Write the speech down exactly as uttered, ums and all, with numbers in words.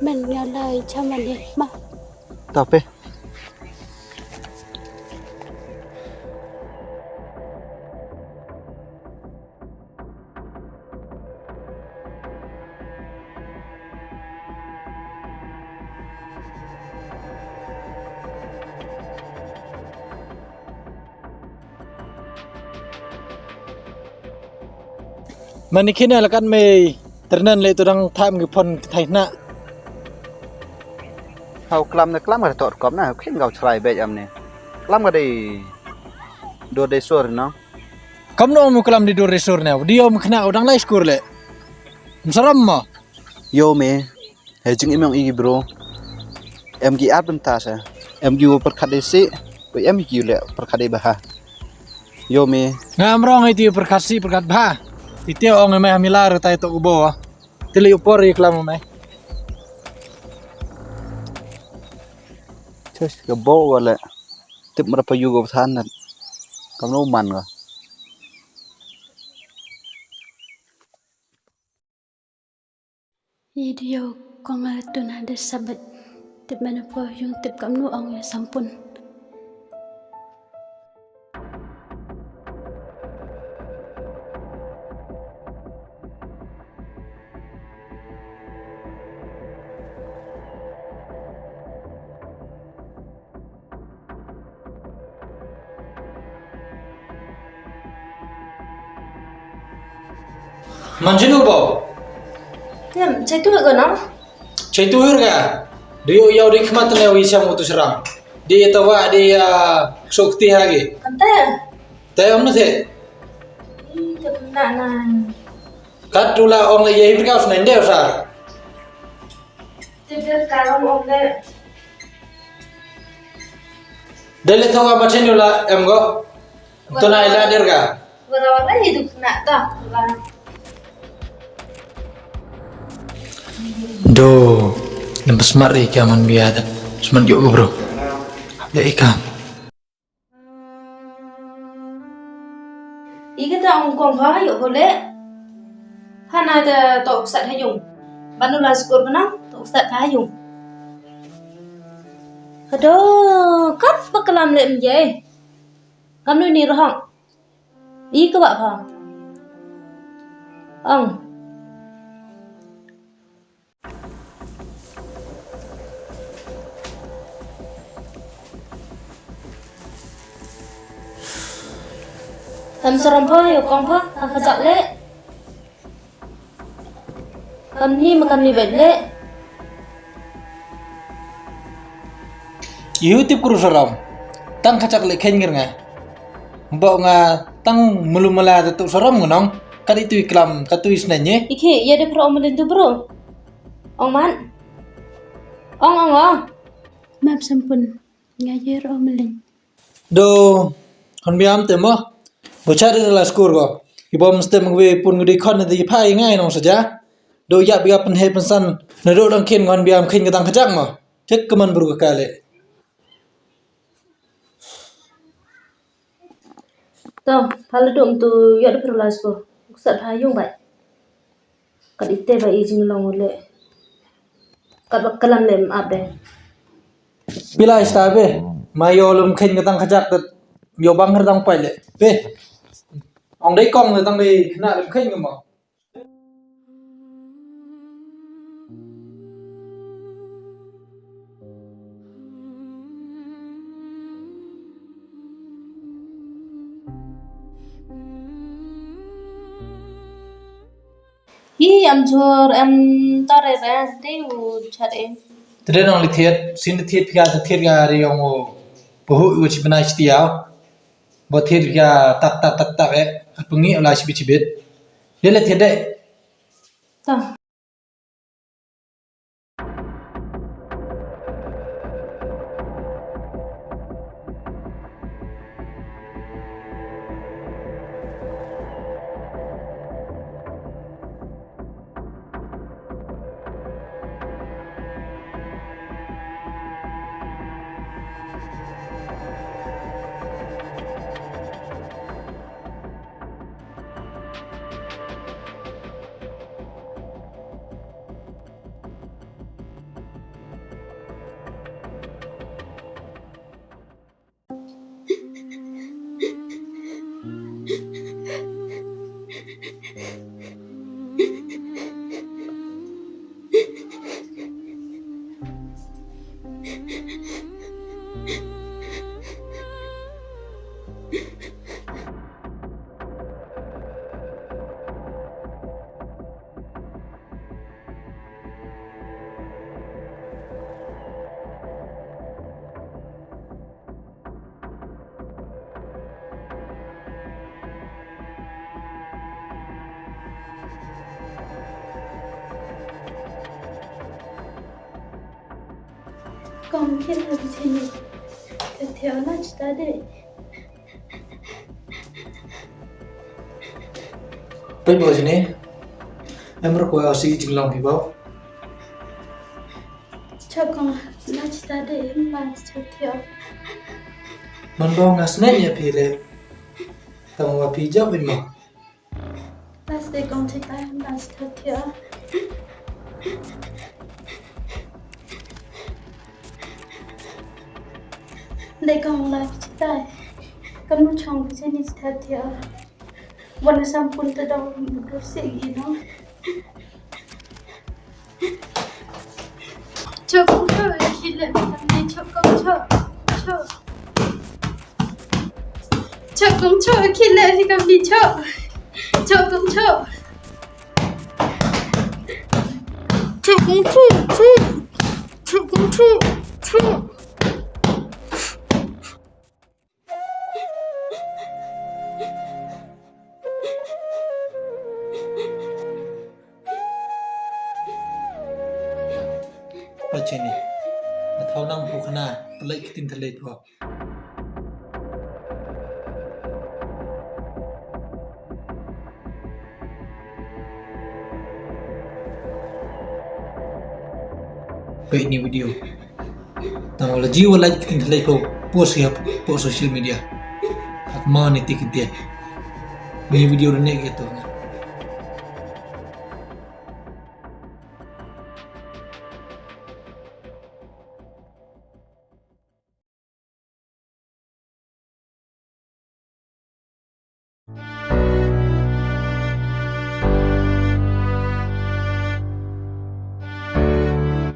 Men nga lai cha man ye ma. Ta pe. Mani kine la kan mei ternan le tu dang tham ngi phon thai na. Hau klam ne klam ka tot kop na, khin gau chrai bej am ne. Klam ka dei dur dei sur no. Kam no mu klam di dur dei sur ne. Di om khna u dang lai skur le. Msaram ma. Yo me. He jing im yong i bro. Em ki at bynta sa. Em ki wa pyrkhat dei si. Wa em ki le pyrkhat dei baha. Yo me. Nga amrong iti pyrkhat si pyrkhat baha. Iti ong me hamila retai to ubo. Tili upor i klam me. Chas ka bo wala. Tip mara pa yu go than na. Kam no man ga. Video kong a tun hade sabat. Tip mana po yung tip kam nu ong ya sampun. Man jinu bo. Tem, chai tu ga na? Chai tu ga. Di yo yau di khmat ne wi sam utu serang. Di ya tawa di ya sokti hagi. Ante. Te om na te. Ih, te na na. Kat tu la ong le ye hibri kaus na inde usar. Te te ka ong le. Dele thawa ma chen la em go. To na ila der ga. Wara wara hidup na ta. Do. Nampak smart ri ka man biada. Smart yo bro. Hap le ika. Ika ta ong kong ha yo bole. Hana ta tok sat ha yung. Banu la skur bana tok sat ha yung. Aduh, kap bakalam le mjai. Kam nu ni rohong. I ka ba pha. Ong. Kam saram pha, yo kong pha, ka ka jak le. Kan ni ma kan ni bad le. Yu tip kru saram. Tang kachak le khen ngir nga. Ba nga tang mulu mala da tu saram ngunong. Kadi tu iklam, katu isnanye. Ikhe, ya de pro omelin tu bro. Ong man. Ong ong ong. Map sampun. Nga yer omelin. Do hon biam te mo. Bo cha de la skur go. Ibo mstem ngwe pun ngudi khon de pha i ngai nong saja. Do ya biga pen he pensan. Na do dang kin hon biam kin gedang kejak mo. Cek keman bru kale. To, pala dum tu ya de perlas ko. Kusat ha yung bai. Kat ite ba i jinglong le. Kat ba kalam le map de. Pila ista be. Ma yo lum khen ka tang kajak tet. Yo bang her tang pai le. Be. Ong dei kong le tang dei kena lum khen ka mo. Hi, am jhur, am tare re, te u chat e. Tre nong li thiet, sin li thiet ka, te thiet ka ri yong u. Puhu u chi bnai chi tiaw. Bo thiet ka tak, tak, tak, tak e. At pungi u la chi bit, chi bit. Ye le thiet de. Ta. Kong, khie leit sha ine. Ka thiah na, shu da de. Peit mo sha ine. Em ruh, kwah shu jinglong hi bau. Chok kong, na, shu da de, em ba shu thiah. Man bau nga sngewthuh ïa phi leh. Tang ba phi jop ïa mo. Last day kong, chetai, last day thiah. Dei kong, last chetai. Kam nu chong phi sini chetai thiah. Wan sam pun te dong dur si gi no. Chok kong chok, khie leit kam ni chok kong chok. Chok. Chok kong chok, khie leit kam ni chok. Chok kong chok. Chok kong chok, chok. Chok kong chok, chok. Pacheni. Nga thaw nang phu khana, pynlait ktien thylliej pho. Peit ine i video. Tang ba la ji wa lait ktien thylliej pho, post ïa pho social media. Hat ma ni tik dia. Ine i video rene gitu.